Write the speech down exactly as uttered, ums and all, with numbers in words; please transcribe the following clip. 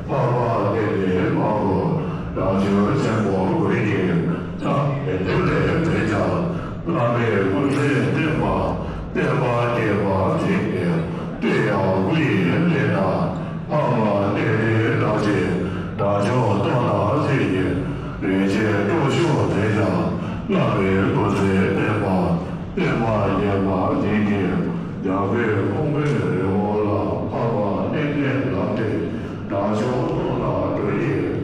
འཕགས་པ་ལྷ་ལས་མང་བོ། རང་བྱུང་ཆེན་པོ་ཀུན་གྱི་ལྷ། མི་འགྱུར་ལས་འདས་ཀྱང་། བླ་མའི་སྐུ་ཚེ་བརྟན་པ། བསྟན་པ་རྒྱས་པར་བྱེད་པའི། དེ་ཡང་སྐུ་ཡི་ལྷ་རྣམས། འཕགས་པ་ལྷ་ལས་ལྡན་ཅིང་། དགྲ་བཅོམ་སྟོབས་དང་ཚིག་གིས། རིན་ཆེན་སྟོབས་མཆོག་ལྡན་ཀྱང་། བླ་མའི་སྐུ་ཚེ་བརྟན་པ། བསྟན་པ་རྒྱས་པར་བྱེད་ཀྱི། རྒྱལ་པོའི་ཕུང་པོའི་རི་བོ་ལ། འཕགས་པ་ལྷ་ལས་ལྡན་ལག་མཐིལ། དགྲ་བཅོམ་སྟོབས་དང་སྤྲུལ་གྱི་